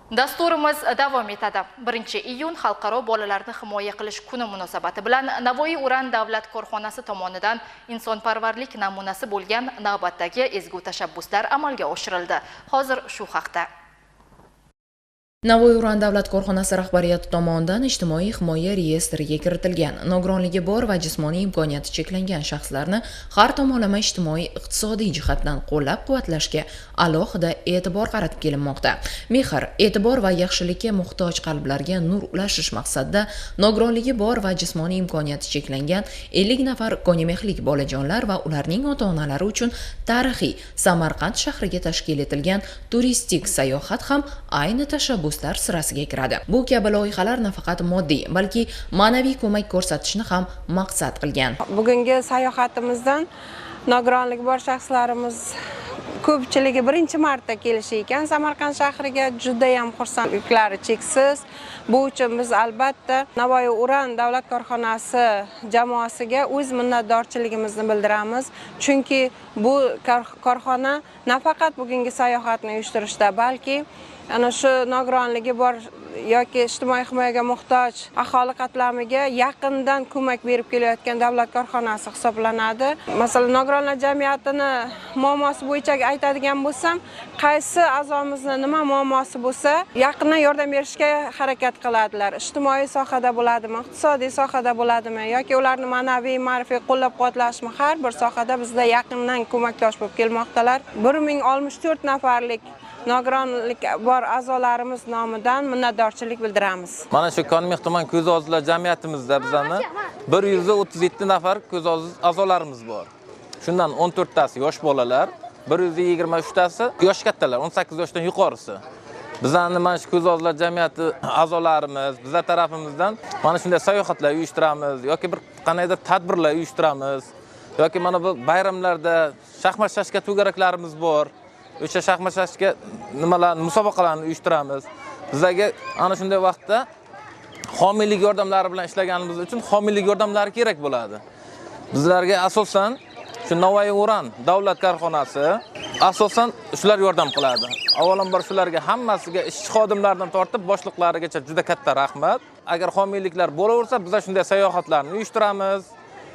Dasturimiz davom etadi. 1-iyun Xalqaro bolalarni himoya qilish kuni munosabati bilan Navoiy Uran davlat korxonasi tomonidan insonparvarlik namunasi bo'lgan navbatdagi ezgu tashabbuslar amalga oshirildi. Hozir shu haqda. Navoiy Uran davlat korxonasi rahbariyati tomonidan ijtimoiy himoya reyestriga kiritilgan nogironligi bor va jismoniy imkoniyati cheklangan shaxslarni har tomonlama ijtimoiy iqtisodiy jihatdan qo'llab-quvvatlashga alohida e'tibor qaratib kelinmoqda. Mehr, e'tibor va yaxshilikka muhtoj qalblarga nur ulashish maqsadida nogironligi bor va jismoniy imkoniyati cheklangan 50 nafar konimexlik bolajonlar va ularning ota-onalari uchun tarixiy Samarqand shahriga tashkil etilgan turistik sayohat ham ayni tashabbus sirasiga kiradi. Bu kabi loyihalar nafaqat moddiy, balki ma'naviy ko'mak ko'rsatishni ham maqsad qilgan. Bugungi sayohatimizdan nogironligi bor shaxslarimiz ko'pchiligi birinchi marta kelishi ekan Samarqand shahriga, juda ham xursandliklari cheksiz. Bu uchun biz albatta Navoiy Uran davlat korxonasi jamoasiga o'z minnatdorchiligimizni bildiramiz. Chunki bu korxona nafaqat bugungi sayohatni uyushtirishda, balki ana shu nogironligi bor yoki ijtimoiy himoyaga muhtoj aholi qatlamiga yaqindan ko'mak berib kelayotgan davlat korxonasi hisoblanadi. Masalan, nogironlar jamiyatini muammosi bo'yicha aytadigan bo'lsam, qaysi a'zomizni nima muammosi bo'lsa, yaqindan yordam berishga harakat qiladilar. Ijtimoiy sohada bo'ladimi, iqtisodiy sohada bo'ladimi yoki ularni ma'naviy, ma'rifiy qo'llab-quvvatlashmi, har bir sohada bizda yaqindan ko'makdosh bo'lib kelmoqdalar. 1064 nafarlik nogironlik bor a'zolarimiz nomidan minnatdorchilik bildiramiz. Mana shu Konimeh tuman ko'z ozlar jamiyatimizda bizani 137 nafar ko'z oz a'zolarimiz bor. Shundan 14 tasi yosh bolalar, 123 tasi yosh kattalar, 18 yoshdan yuqorisi. Bizani mana shu ko'z ozlar jamiyati a'zolarimiz, bizlar tarafimizdan mana shunday sayohatlar uyushtiramiz yoki bir qandaydir tadbirlar uyushtiramiz yoki mana bu bayramlarda shaxmat shashka to'garaklarimiz bor. O'sha shaxmat shashka nimalarni, musobaqalarni uyushtiramiz. Bizlarga ana shunday vaqtda homiylik yordamlari bilan ishlaganimiz uchun homiylik yordamlari kerak bo'ladi. Bizlarga asosan shu Navoiy Uran davlat korxonasi asosan shular yordam qiladi. Avvalambor shularga hammasiga, ishchi xodimlardan tortib boshliqlarigacha juda katta rahmat. Agar homiyliklar bo'laversa, bizlar shunday sayohatlarni uyushtiramiz,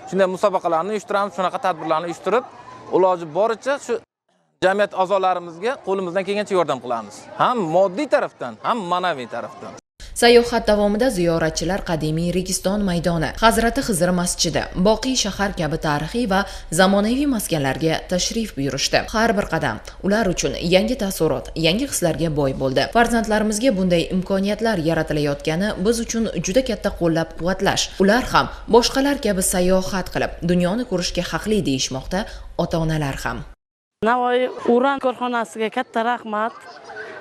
shunday musobaqalarni uyushtiramiz, shunaqa tadbirlarni uyushtirib, iloji boricha shu jamiyat a'zolarimizga qo'limizdan kelgancha yordam qilamiz. Ham moddiy tarafdan, ham ma'naviy tarafdan. Sayohat davomida ziyoratchilar qadimiy Registon maydoni, Hazrati Xizr masjidi, Boqiy shahar kabi tarixiy va zamonaviy maskanlarga tashrif buyurishdi. Har bir qadam ular uchun yangi taassurot, yangi hislarga boy bo'ldi. Farzandlarimizga bunday imkoniyatlar yaratilayotgani biz uchun juda katta qo'llab-quvvatlash. Ular ham boshqalar kabi sayohat qilib, dunyoni ko'rishga haqli deyishmoqda ota-onalar ham. Navoiy Uran korxonasiga katta rahmat.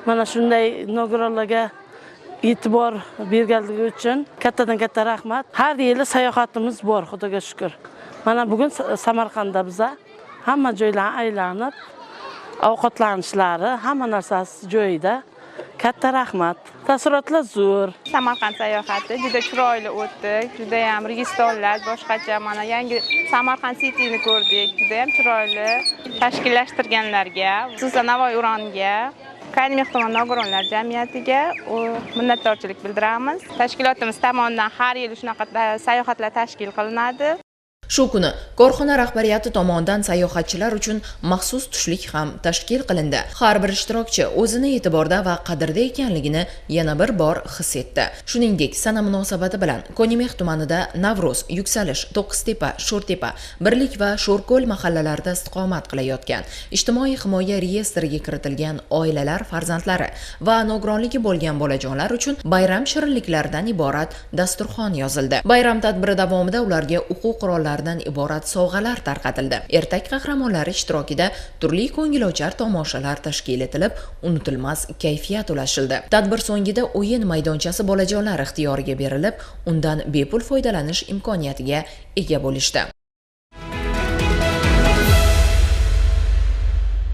Mana shunday nogironlarga e'tibor berganligi uchun kattadan katta rahmat. Har yili sayohatimiz bor, Xudoga shukr. Mana bugun Samarqandda biza hamma joylarni aylanib, ovqatlanishlari, hamma narsasi joyida. Katta rahmat. Taassurotlar zo'r. Samarqand sayohati juda chiroyli o'tdi. Juda ham Registonlar boshqacha, mana yangi Samarqand Cityni ko'rdik. Juda ham chiroyli. Tashkillashtirganlarga, xususan Navoiy Uranga, Konimeh tuman nogironlar jamiyatiga minnatdorchilik bildiramiz. Tashkilotimiz tomonidan har yili shunaqa sayohatlar tashkil qilinadi. Shu kuni korxona rahbariyati tomonidan sayohatchilar uchun maxsus tushlik ham tashkil qilindi. Har bir ishtirokchi o'zini e'tiborda va qadrda ekanligini yana bir bor his etdi. Shuningdek, sana munosabati bilan Konimeh tumanida Navro'z, Yuksalish, To'qqiztepa, Sho'rtepa, Birlik va Sho'rko'l mahallalarida istiqomat qilayotgan ijtimoiy himoya reyestriga kiritilgan oilalar farzandlari va nogironligi bo'lgan bolajonlar uchun bayram shirinliklaridan iborat dasturxon yozildi. Bayram tadbiri davomida ularga o'quv qurollari iborat sovg'alar tarqatildi. Ertak qahramonlari ishtirokida turli ko'ngilochar tomoshalar tashkil etilib, unutilmas kayfiyat ulashildi. Tadbir so'ngida o'yin maydonchasi bolajonlar ixtiyoriga berilib, undan bepul foydalanish imkoniyatiga ega bo'lishdi.